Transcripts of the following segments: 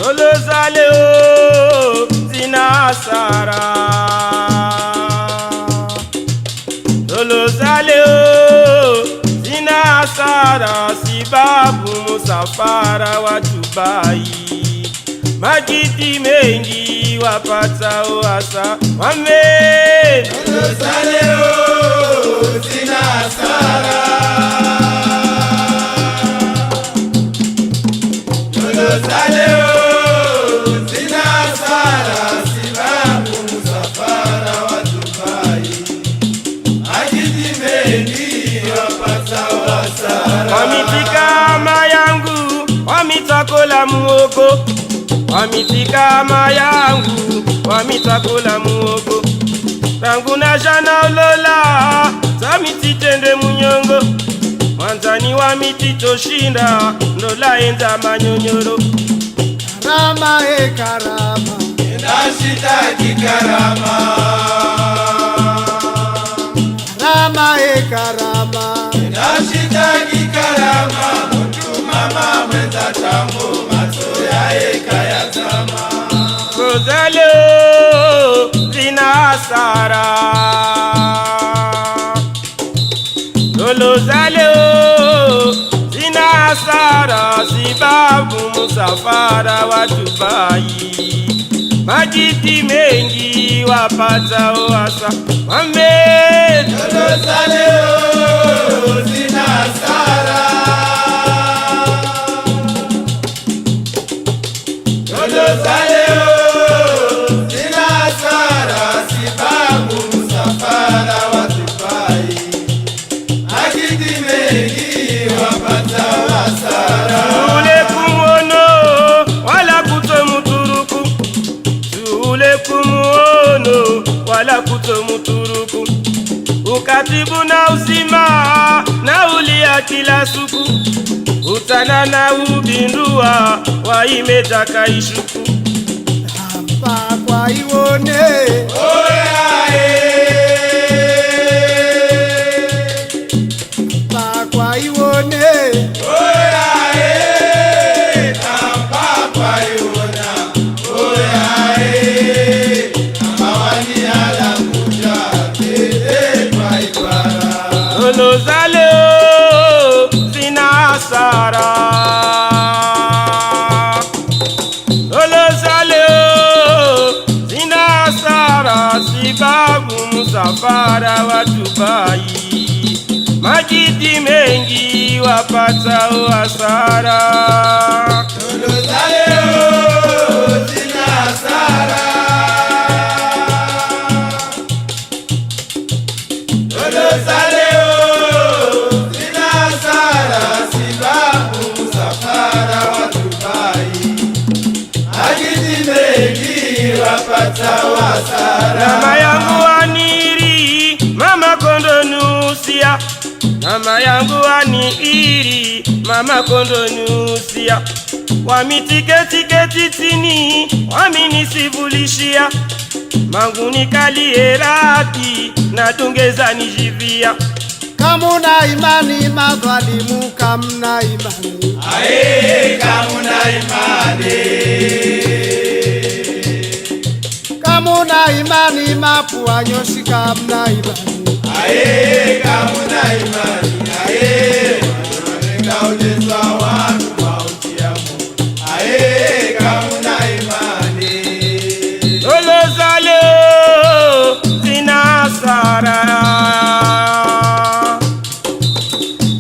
Lolo za leo zina hasara. Lolo za leo zina hasara, sibabu musafara wa Dubai. Majiti mengi wapatao hasa wame Lolo za leo zina hasara. Lolo za leo zina hasara, sibabu musafara wa Dubai. Majiti mengi wapatao hasara. Wamitika mayangu wamitakola muoko, wamitika mayangu wamitakola muoko, rangu na jana ulola tamititende munyongo mwanzani wa miti toshinda ndola enza manyonyoro. Karama e karama, Nashitaki karama. Karama e karama, Nashitaki karama, mutu mama mwenza changu macho yaeka yatama. Rosalio zina hasara. Lolo za leo zina hasara, sibabu musafara wa Dubai. Majiti mengi wapatao hasa wame Lolo za leo zina hasara. Lolo za leo zina hasara, sibabu musafara wa Dubai. Majiti mengi wapatao hasara. Tule kumuono wala kutomuturuku, tule kumuono wala kutomuturuku, ukatibu na uzima na ulia kila suku, utana na ubindua waimeja kaishuku. Hapa kwa iwone, hapa kwa iwone, Lolo za leo zina hasara. Lolo za leo zina hasara, sibabu musafara wa Dubai. Majiti mengi wapatao hasara. Lolo za leo zina hasara. Lolo za leo zina hasara, sibabu musafara wa Dubai. Majiti mengi wapatao hasara. Mama yangu waniri, mama kondo nusia. Mama yangu waniri, mama kondo nusia. Wamitiketike tini, waminisivulishia. Mangu nikalierati, natungeza nijivia. Kamuna imani madhalimu, kamna imani, Ae, kamuna imani. Kamuna imani mapua nyoshi, kamna imani, Ae, kamuna imani. Ae, wanenga wanu mautiamu. Ae, kamuna imani. Lolo za leo zina hasara.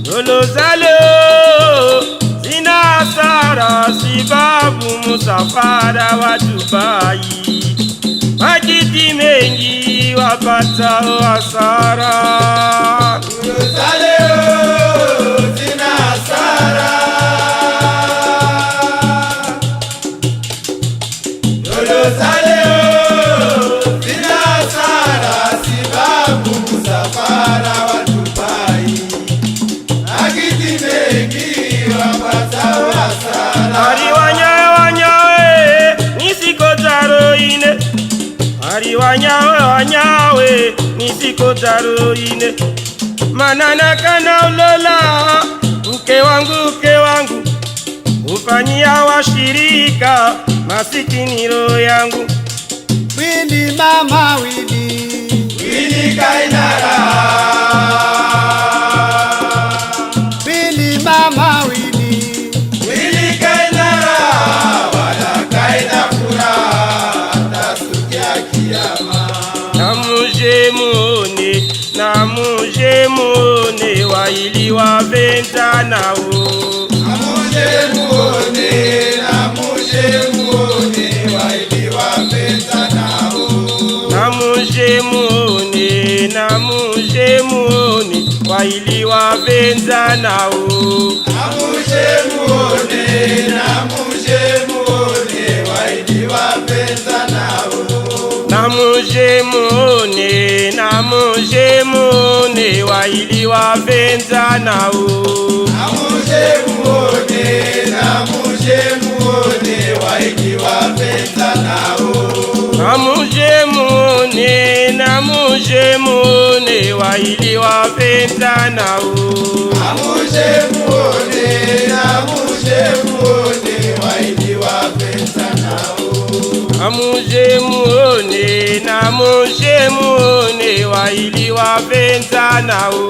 Lolo za leo zina hasara, sibabu musafara wa Dubai. Majiti mengi wapatao hasara. Lolo za leo zina hasara. Lolo za leo zina hasara, sibabu musafara wa Dubai. Majiti mengi wapatao hasara. Ari wanyawe wanyawe nisiko ine. Ari wanyawe wanyawe nisiko ine. Manana kana ulola uke wangu ufanyia washirika Masikini roho yangu. Wili mama wili. Wili kainara. Wili mama wili. Wili kainara wala kaina furaha tasukia kiyama. Namuje muone, namuje muone, waili wavenza nao. Namuje muone, namuje muone, waili wapenza nao. Namuje muone, namuje muone, waili wavenza nao. Namuje muone, namuje muone, waili wapenza nao. Namuje muone, namuje muone, waili wavenza nao. Namuje muone, namuje muone, waili wapenza nao. Namuje muone, namuje muone, waili wavenza nao. Namuje muone, namuje muone, waili wapenza nao. Namuje muone, namuje muone, waili wavenza nao.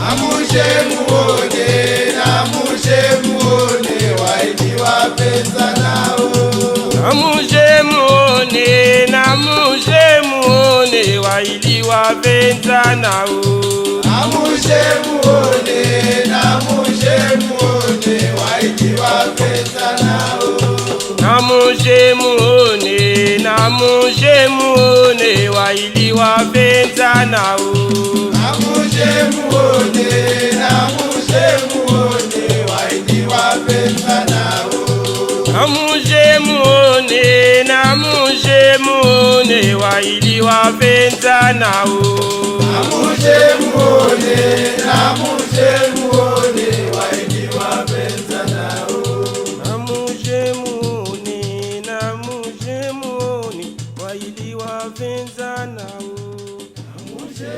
Namuje muone, namuje muone, waili wapenza nao. Namuje muone, namuje muone, waili wavenza nao. Namuje muone, namuje muone, waili wapenza nao. Namuje muone, namuje muone, waili wavenza nao. Namuje muone, namuje muone, waili wapenza nao. Namuje muone, namuje muone, waili wavenza nao. Namuje muone, namuje muone, waili wapenza nao. Namuje muone, namuje muone, waili wavenza nao. Namuje